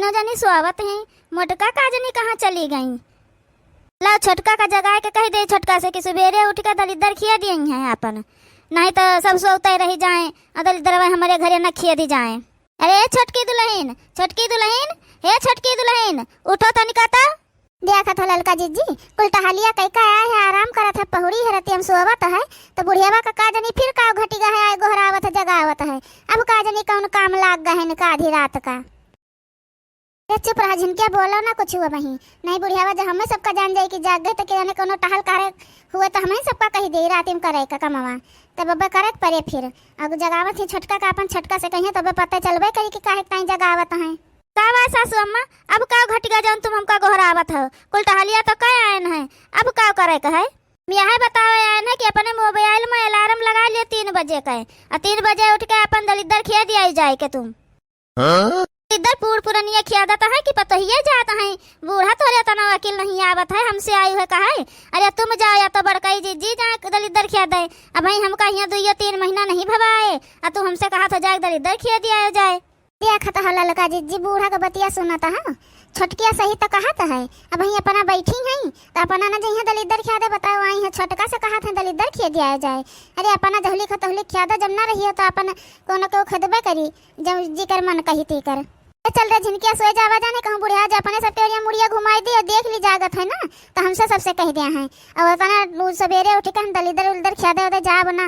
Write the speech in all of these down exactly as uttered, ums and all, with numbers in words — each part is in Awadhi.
तीनों जनी सोवत हैं, मोटका का जनी कहाँ चली गईं। लाओ छोटका का जगाए के कहि देई छोटका से कि सुबेरे उठि के दलिद्दर खिया दियइहैं आपन, नाहीं त सब सोवतै रहि जाएँ अउर दलिद्दरवा हमरे घरे न खिया दी जाएँ। अरे छोटकी दुलहिन, छोटकी दुलहिन, हे छोटकी दुलहिन, उठो तनिका त। देखत हो ललका जिज्जी, कुल टहलिया कइ के आए हैं, आराम करत हैं, पहुड़ी है, रतिया में सोवत हैं, त बुढ़ियवा का का जनी फिर काव घटि गा है, आए गोहरावत है, जगावत है। अब का जनी कउन काम लागि गा है इनका आधी रात का। ए चुप रहा, झिनकिया बोलो ना कुछ हुआ बही। नाहीं बुढ़ियवा जब हमैं सबका जान जाई कि जाग गए त के जाने कउनो टहल करे हुए त हमैं सबका कहि देई राति में करइ का कमवा। तब अब्बे करइ के परे फिर। अब जगावत ही छोटका का, आपन छोटका से कहिहैं तब पता चलबे करी कि काहे ताईं जगावत हैं। का बात सासू अम्मा, अब काव घटि गा जउन तुम हमका गोहरावत हो? कुल टहलिया त कइ आएन हैं, अब काव करइ का है? हम यहै बतावै आएन हैं कि अपने मोबाइल में अलार्म लगाइ लियो तीन बजे का, अउर तीन बजे उठि के आपन दलिद्दर खिया दियाइ जाए के तुम। हाँ? दलिद्दर बूढ़ पुरनिया खियादत हैं कि पतोहिए जात हैं, बूढ़ा तोहरे एतना अकिल नहीं आवत है, हमसे आइ है कहै। अरे तुम जाओ या त बड़कई जिज्जी जाएँ दलिद्दर खियादै। अबहीं हमका हियाँ दुइयो तीन महीना नहीं भवा है, अउर तू हमसे कहत हो जाए दलिद्दर खिया दियाइ जाए। देखत हो ललका जिज्जी, बूढ़ा क बतिया सुनत हो। छोटकिया सही त कहत है, अबहीं अपना बैठी हैं, त अपना न जइहैं दलिद्दर खियादै, बताओ, आई हैं छोटका से कहत हैं दलिद्दर खिया दियाइ जाए। अरे अपना जहुली खतहुली खियादा, जब न रहियो त आपन कउनो केहू खियादबे करी, जब जिकर मन कही तीकर। ए चल रे झिनकिया सोइ जावा जाने कहूँ बुढ़िया, जे अपने सबके ओरिया मुड़िया घुमाइ दी अउर देखि ली जागत है ना, त हमसे सबसे कहि दिया है। अउर अपना उ सबेरे उठि के हम दलिद्दर उलिद्दर खियादै उदै जाब ना।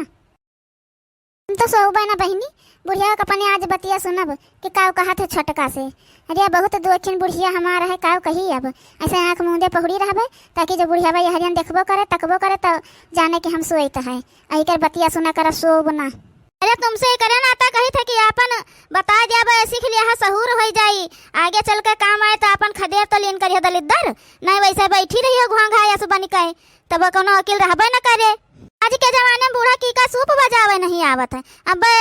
हम तो सोउबे ना बहिनी, बुढ़िया क अपने आज बतिया सुनब कि काव कहत है छोटका से। अरे बहुत दुखिन बुढ़िया हमार है, काव कही अब। अइसे आँख मूँदे पहुड़ी रहबे, ताकि जब बुढ़िया यहरियन देखबो करे, तकबो करे, त जाने कि हम सोइत है। अइकर बतिया सुना कर सोउब ना। अरे तुमसे एकरे नाता कहित है कि आपन बताइ द्याबे, सीख लिहा, सहूर होइ जाई, आगे चल के काम आए त आपन खदेर त लीन करिहो दलिद्दर, नाहीं वइसे बैठी रहिहो घोंघा यस बनि के। तब कउनो अकिल रहबे न करे। आज के जमाने में बूढ़ा की का सूप बजावै नहीं आवत है। अब्बे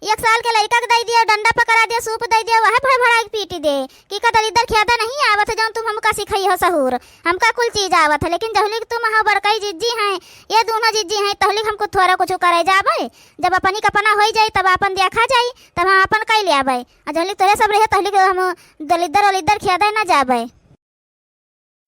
एक साल के लइका के दइ दियो, डंडा पकड़ा दियो, सूप दइ दियो, वहै भड़भड़ाइ के पीटि दे। की का दलिद्दर खियादा नहीं आवत है, जउन तुम हमका सिखइहो सहूर। हमका कुल चीज आवत है, लेकिन जहुली क तुम हौ बड़कई जिज्जी हैं, ए दूनौ जिज्जी हैं, तहुली क हमको थोरा कुछ करै जाबै। जब अपनी क अपना होइ जाई, तब आपन देखा जाई, तब हम आपन कइ ल्याबै। अउर जहुली क तोहरे सब रहे, तहुली क हम दलिद्दर ओलिद्दर खियादै न जाबै।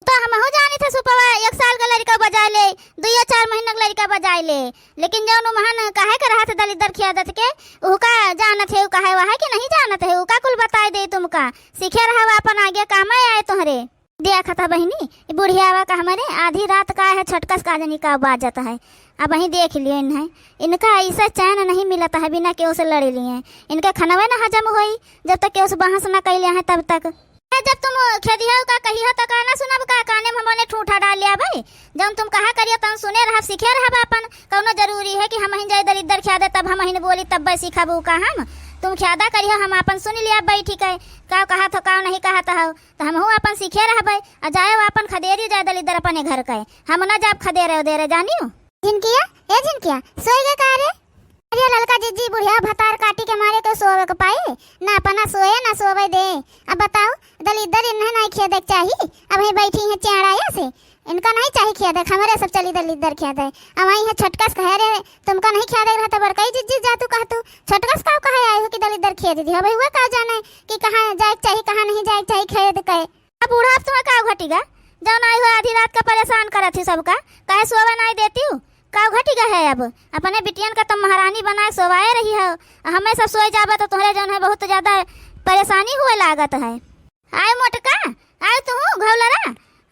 त हमहू जानित है सुपवा, एक साल क लरिका बजाइ ले, दुइयो चार महीना क लरिका बजाइ ले, लेकिन जउन उमहन कहै क रहत है दलिद्दर खियादत के, उहका जानत है, उ कहै वहै कि नहीं जानत है, उका कुल बताइ देई तुमका, सिखे रहब आपन आगे कामै आए तोहरे। देखत ह बहिनी, ई बुढ़ियावा का हमरे आधी रात का है, छोटकस का जनी का बाजत है। अबहीं देखि लियो इन्हैं, इनका अइसा चैन नहीं मिलत है, बिना केहू से लड़ि लिहे। इनके खनवे न हजम होई, जब तक केहू से बहस न कइ लिहे तब तक। ए, जब तुम खेदिहौ का कहिहौ त का न सुनब का? काने में हमने ठूठा डाल ल्याबै। जउन तुम कहा करियो तउन सुने रहब, सीखे रहब आपन। कउनो जरूरी है कि हमहिन जाई दलिद्दर खियादै तब हमहिन बोली तब्बै सीखब उ का हम? तुम खियादा करिहौ, हम आपन सुनि ल्याब बैठि के। का कहत हौ, का नहीं कहत हौ। त हमहू आपन सीखे रहबै, अ जाए आपन खदेरी जाए दलिद्दर अपने घर के, हम न जाब खदेरे उदेरे, जानियो। झिनकिया, ए झिनकिया, सोइ गे का रे? अरे ललका जिज्जी, बुढ़िया भतार काटी के मारे केहू सोवे के पाए, ना अपना सोए ना सोवे दे। अब बताओ, दलिद्दर इन्हें नहीं खियादे के चाही, अबहीं बैठी हैं चेंड़ाया से, इनका नहीं चाही खियादे, हमरे सब चली दलिद्दर खियादे। अब वहीं है छोटकस कहे रे, तुमका नहीं खियादे रहा त बड़कई जिज्जी जा तू कह तू, छोटकस का कहे आई हो कि दलिद्दर खियादे दी, अब हुआ का जाने कि कहाँ जाए के चाही, कहाँ नहीं जाए के चाही, खेद के। अब बूढ़ा, अब तुम्हें का घटी गा? जउन आई हो आधी रात का परेशान करत ही सबका, काहे सोवे नाहीं देती हूँ? का घटी गा है अब? अपने बिटियन का तुम महारानी बनाए सोवाए रही हो, हमें सब सोए जाबे त तोहरे जउन है बहुत ज्यादा परेशानी हुए लागत है। आए मोटका, आए तू घौलरा,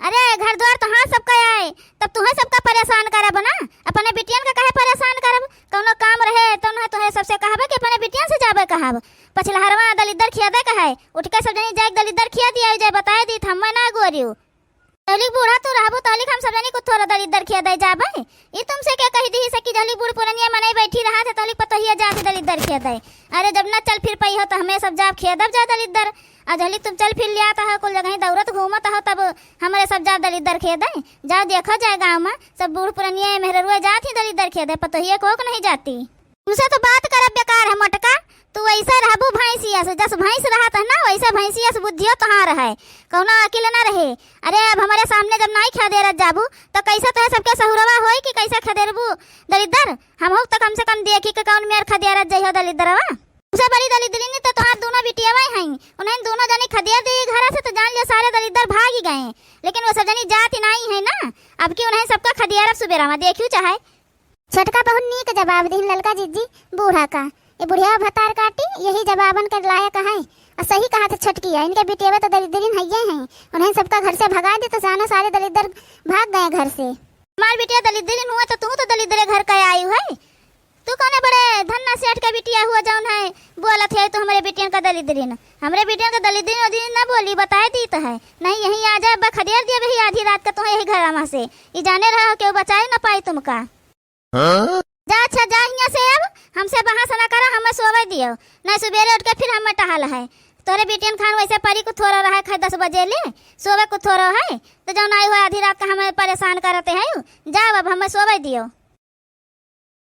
अरे घर द्वार तोहार सबका आए, तब तुहें सबका परेशान करब ना, अपने बिटियन का काहे परेशान करब? कउनो काम रहे तउन है तोहरे सबसे कहबे कि अपने बिटियन से जाबे कहब। पछिलहरवा दलिद्दर खियादे का है, उठ के सब जनी जाए दलिद्दर खिया दिया जाए, बताए दी थम्मे ना गोरियो। तहलिक बूढ़ा तू रहबू, तहलिक हम सब जनी कुछ थोड़ा दलिद्दर खियादे जाबे। ई तुमसे के कहि दिही से कि जहलिक बूढ़ पुरनिया मनई बैठी रहा थे, तहलिक पतोहिया जात दलिद्दर खियादे। अरे जब ना चल फिर पइहो त हमें सब जाब खियादब जा दलिद्दर। आ जहलिक तुम चल फिर लियात हो, कुल जगह दौड़त घूमत हो, तब हमरे सब जाब दलिद्दर खियादे। जाओ देखो जाए गाँव में, सब बूढ़ पुरनिया मेहररुआ जात ही दलिद्दर खियादे, पतोहिया कोक नहीं जाती। तुमसे तो बात करब बेकार है मोटका, तू वैसे रहबू भैंसिया से, जस भैंस रहत है ना, वैसे भैंसिया से बुद्धियो तोहार है, कउनो अकिल ना रहे। अरे अब हमरे सामने जब नाई खदेरत जाबू, त कैसे तोहे सबके सहुरवा होई कि कैसे खदेरबू दलिद्दर? हमहू त कम से कम देखी के कउन मेर खदेरत जइहो दलिद्दरवा। सबसे बड़ी दलिद्रिन तो तोहार दोनों बिटियावे हैं, उन्हें दोनों जनी खदेर दी घरा से तो जान लियो सारे दलिद्दर भागी गए, लेकिन वो सब जनी जात ही नाहीं है ना, अब की उन्हें सबका खदेरब सुबेरा में देखियो चाहे। छोटका बहुत नीक जवाब दिहिन ललका जिज्जी, बूढ़ा का। ये बुढ़िया भतार काटी, यही जवाबन के लायक है। और सही कहा थे छोटकी है, इनके बिटियावे तो दलिद्रिन हइये हैं, उन्हें सबका घर से भगा दी तो जानो सारे दलिद्दर भाग गए घर से। हमार बिटिया दलिद्रिन हुआ तो तू तो दलिद्रे घर का आयु है, तू कौने बड़े धन्ना सेठ के बिटिया हुआ जौन है बोलत है तो हमरे बिटियन का दलिद्रिन, हमरे बिटियन का दलिद्रिन उदिन न बोली, बताए दी तो है, नहीं यहीं आ जाए, बखदेर दिए वही आधी रात का तुम्हें यही घर में से, ई जाने रहा हो केहू बचाए न पाई तुमका। हाँ? जा अच्छा जा हियाँ से, अब हमसे बहस ना करा, हमें सोवे दियो, नहीं सुबेरे उठ के फिर हमें टहल है। तोरे बिटियन खान वैसे परी को थोड़ा रहा है खाए दस बजे ले, सोवे को थोड़ा है, तो जौन आई हुआ आधी रात का हमें परेशान करते हैं, जाओ अब हमें सोवे दियो।